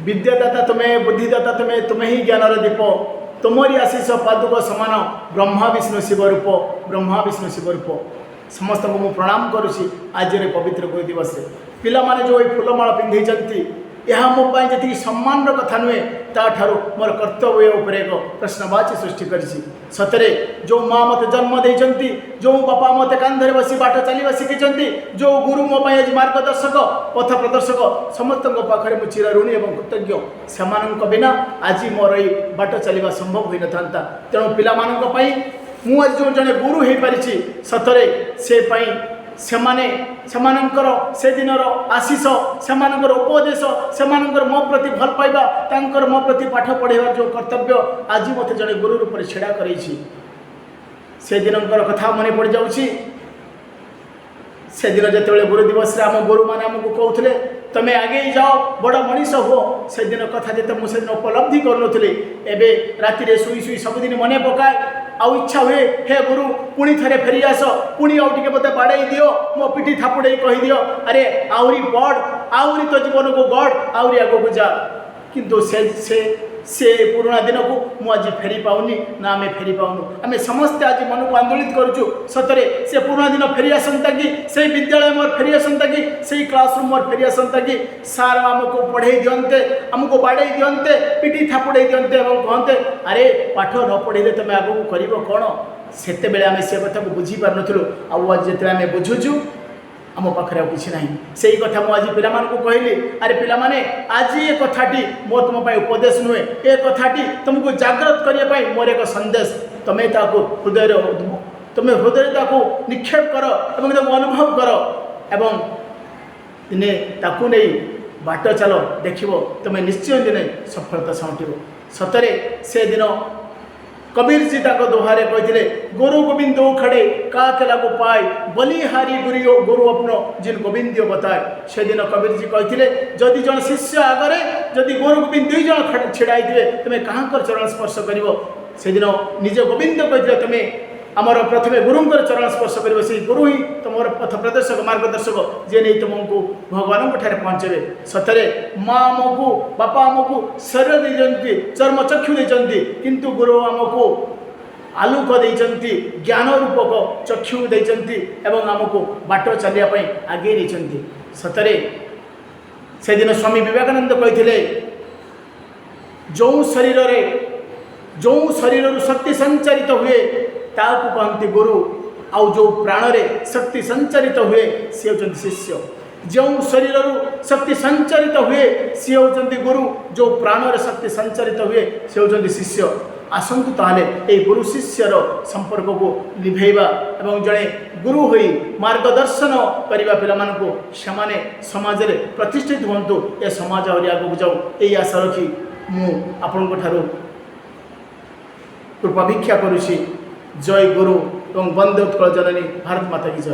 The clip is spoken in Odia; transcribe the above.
ବିଦ୍ୟାଦାତା ତୁମେ, ବୁଦ୍ଧିଦାତା ତୁମେ, ତୁମେ ହିଁ ଜ୍ଞାନର ଦୀପ। ତୁମରି ଆଶିଷ ପାଦୁକ ସମାନ, ବ୍ରହ୍ମା ବିଷ୍ଣୁ ଶିବ ରୂପ, ବ୍ରହ୍ମା ବିଷ୍ଣୁ ଶିବ ରୂପ। ସମସ୍ତଙ୍କୁ ମୁଁ ପ୍ରଣାମ କରୁଛି ଆଜିର ଏ ପବିତ୍ର ଗୁରୁ ଦିବସରେ। ପିଲାମାନେ ଯେଉଁ ଏଇ ଫୁଲମାଳ ପିନ୍ଧେଇଛନ୍ତି, ଏହା ମୋ ପାଇଁ ଯେତିକି ସମ୍ମାନର କଥା ନୁହେଁ, ତାଠାରୁ ମୋର କର୍ତ୍ତବ୍ୟ ଉପରେ ଏକ ପ୍ରଶ୍ନବାଚୀ ସୃଷ୍ଟି କରିଛି। ସତରେ ଯେଉଁ ମା ମୋତେ ଜନ୍ମ ଦେଇଛନ୍ତି, ଯେଉଁ ବାପା ମୋତେ କାନ୍ଧରେ ବସି ବାଟ ଚାଲିବା ଶିଖିଛନ୍ତି, ଯେଉଁ ଗୁରୁ ମୋ ପାଇଁ ଆଜି ମାର୍ଗଦର୍ଶକ, ପଥ ପ୍ରଦର୍ଶକ, ସମସ୍ତଙ୍କ ପାଖରେ ମୁଁ ଚିରଋଣୀ ଏବଂ କୃତଜ୍ଞ। ସେମାନଙ୍କ ବିନା ଆଜି ମୋର ଏଇ ବାଟ ଚାଲିବା ସମ୍ଭବ ହୋଇନଥାନ୍ତା। ତେଣୁ ପିଲାମାନଙ୍କ ପାଇଁ ମୁଁ ଆଜି ଯେଉଁ ଜଣେ ଗୁରୁ ହୋଇପାରିଛି, ସତରେ ସେ ପାଇଁ ସେମାନେ, ସେମାନଙ୍କର ସେଦିନର ଆଶିଷ, ସେମାନଙ୍କର ଉପଦେଶ, ସେମାନଙ୍କର ମୋ ପ୍ରତି ଭଲ ପାଇବା, ତାଙ୍କର ମୋ ପ୍ରତି ପାଠ ପଢ଼ାଇବାର ଯେଉଁ କର୍ତ୍ତବ୍ୟ ଆଜି ମୋତେ ଜଣେ ଗୁରୁ ରୂପରେ ଛିଡ଼ା କରେଇଛି। ସେଦିନଙ୍କର କଥା ମନେ ପଡ଼ିଯାଉଛି। ସେଦିନ ଯେତେବେଳେ ଗୁରୁ ଦିବସରେ ଆମ ଗୁରୁମାନେ ଆମକୁ କହୁଥିଲେ, "ତମେ ଆଗେଇ ଯାଅ, ବଡ଼ ମଣିଷ ହୁଅ", ସେଦିନ କଥା ଯେତେ ମୁଁ ସେଦିନ ଉପଲବ୍ଧି କରୁନଥିଲି, ଏବେ ରାତିରେ ଶୋଇ ଶୋଇ ସବୁଦିନ ମନେ ପକାଏ ଆଉ ଇଚ୍ଛା ହୁଏ, ହେ ଗୁରୁ, ପୁଣି ଥରେ ଫେରି ଆସ, ପୁଣି ଆଉ ଟିକେ ମୋତେ ବାଡ଼େଇ ଦିଅ, ମୋ ପିଠି ଥାପୁଡ଼େଇ କହିଦିଅ, "ଆରେ, ଆହୁରି ବଢ଼, ଆହୁରି ତୋ ଜୀବନକୁ ଗଢ଼, ଆହୁରି ଆଗକୁ ଯା।" କିନ୍ତୁ ସେ ସେ ପୁରୁଣା ଦିନକୁ ମୁଁ ଆଜି ଫେରି ପାଉନି ନା ଆମେ ଫେରି ପାଉନୁ। ଆମେ ସମସ୍ତେ ଆଜି ମନକୁ ଆନ୍ଦୋଳିତ କରୁଛୁ, ସତରେ ସେ ପୁରୁଣା ଦିନ ଫେରି ଆସନ୍ତା କି, ସେଇ ବିଦ୍ୟାଳୟ ମୋର ଫେରି ଆସନ୍ତା କି, ସେଇ କ୍ଲାସରୁମ୍ ମୋର ଫେରି ଆସନ୍ତା କି, ସାର୍ ଆମକୁ ପଢ଼େଇ ଦିଅନ୍ତେ, ଆମକୁ ବାଡ଼େଇ ଦିଅନ୍ତେ, ପିଠି ଥାପୁଡ଼େଇ ଦିଅନ୍ତେ ଏବଂ କହନ୍ତେ, "ଆରେ, ପାଠ ନ ପଢ଼ିଲେ ତୁମେ ଆଗକୁ କରିବ କ'ଣ?" ସେତେବେଳେ ଆମେ ସେ କଥାକୁ ବୁଝିପାରୁନଥିଲୁ। ଆଉ ଆଜି ଯେତେବେଳେ ଆମେ ବୁଝୁଛୁ, ଆମ ପାଖରେ ଆଉ କିଛି ନାହିଁ। ସେଇ କଥା ମୁଁ ଆଜି ପିଲାମାନଙ୍କୁ କହିଲି। ଆରେ ପିଲାମାନେ, ଆଜି ଏ କଥାଟି ମୋ ତୁମ ପାଇଁ ଉପଦେଶ ନୁହେଁ, ଏ କଥାଟି ତୁମକୁ ଜାଗ୍ରତ କରିବା ପାଇଁ ମୋର ଏକ ସନ୍ଦେଶ। ତୁମେ ତାକୁ ହୃଦୟରେ, ତୁମେ ହୃଦୟରେ ତାକୁ ନିକ୍ଷେପ କର ଏବଂ ତାକୁ ଅନୁଭବ କର ଏବଂ ଦିନେ ତାକୁ ନେଇ ବାଟ ଚାଲ। ଦେଖିବ, ତୁମେ ନିଶ୍ଚୟ ଦିନେ ସଫଳତା ସାଉଁଟିବ। ସତରେ ସେଦିନ କବୀରଜୀ ତାଙ୍କ ଦୋହାରେ କହିଥିଲେ, "ଗୁରୁ ଗୋବିନ୍ଦ ଖଡ଼େ କାକେ ଲାଗୁ ପାଇ, ବଲିହାରୀ ଗୁରୁ ଗୁରୁ ଅପଣ ଜିନ ଗୋବିନ୍ଦ ବତାଏ।" ସେଦିନ କବୀରଜୀ କହିଥିଲେ, ଯଦି ଜଣେ ଶିଷ୍ୟ ଆଗରେ ଯଦି ଗୁରୁ ଗୋବିନ୍ଦ ଦୁଇ ଜଣ ଛିଡ଼ା ହେଇଥିବେ, ତୁମେ କାହାଙ୍କର ଚରଣ ସ୍ପର୍ଶ କରିବ? ସେଦିନ ନିଜେ ଗୋବିନ୍ଦ କହିଥିଲେ, ତୁମେ ଆମର ପ୍ରଥମେ ଗୁରୁଙ୍କର ଚରଣ ସ୍ପର୍ଶ କରିବ। ସେଇ ଗୁରୁ ହିଁ ତୁମର ପଥ ପ୍ରଦର୍ଶକ, ମାର୍ଗଦର୍ଶକ, ଯିଏ ନେଇ ତୁମକୁ ଭଗବାନଙ୍କ ଠାରେ ପହଞ୍ଚାଇବେ। ସତରେ ମା ଆମକୁ, ବାପା ଆମକୁ ଶରୀର ଦେଇଛନ୍ତି, ଚର୍ମ ଚକ୍ଷୁ ଦେଇଛନ୍ତି, କିନ୍ତୁ ଗୁରୁ ଆମକୁ ଆଲୋକ ଦେଇଛନ୍ତି, ଜ୍ଞାନ ରୂପକ ଚକ୍ଷୁ ଦେଇଛନ୍ତି ଏବଂ ଆମକୁ ବାଟ ଚାଲିବା ପାଇଁ ଆଗେଇ ନେଇଛନ୍ତି। ସତରେ ସେଦିନ ସ୍ୱାମୀ ବିବେକାନନ୍ଦ କହିଥିଲେ, ଯେଉଁ ଶରୀରରେ, ଯେଉଁ ଶରୀରରୁ ଶକ୍ତି ସଞ୍ଚାରିତ ହୁଏ, ତାହାକୁ କହନ୍ତି ଗୁରୁ। ଆଉ ଯେଉଁ ପ୍ରାଣରେ ଶକ୍ତି ସଞ୍ଚାରିତ ହୁଏ, ସିଏ ହେଉଛନ୍ତି ଶିଷ୍ୟ। ଯେଉଁ ଶରୀରରୁ ଶକ୍ତି ସଞ୍ଚାରିତ ହୁଏ, ସିଏ ହେଉଛନ୍ତି ଗୁରୁ। ଯେଉଁ ପ୍ରାଣରେ ଶକ୍ତି ସଞ୍ଚାରିତ ହୁଏ, ସେ ହେଉଛନ୍ତି ଶିଷ୍ୟ। ଆସନ୍ତୁ ତାହେଲେ ଏଇ ଗୁରୁ ଶିଷ୍ୟର ସମ୍ପର୍କକୁ ନିଭେଇବା ଏବଂ ଜଣେ ଗୁରୁ ହୋଇ ମାର୍ଗଦର୍ଶନ କରିବା ପିଲାମାନଙ୍କୁ। ସେମାନେ ସମାଜରେ ପ୍ରତିଷ୍ଠିତ ହୁଅନ୍ତୁ, ଏ ସମାଜ ଆହୁରି ଆଗକୁ ଯାଉ, ଏଇ ଆଶା ରଖି ମୁଁ ଆପଣଙ୍କ ଠାରୁ କୃପା ଭିକ୍ଷା କରୁଛି। ଜୟ ଗୁରୁ ଏବଂ ବନ୍ଦେ ଉତ୍କଳ ଜନନୀ, ଭାରତ ମାତା କି ଜୟ।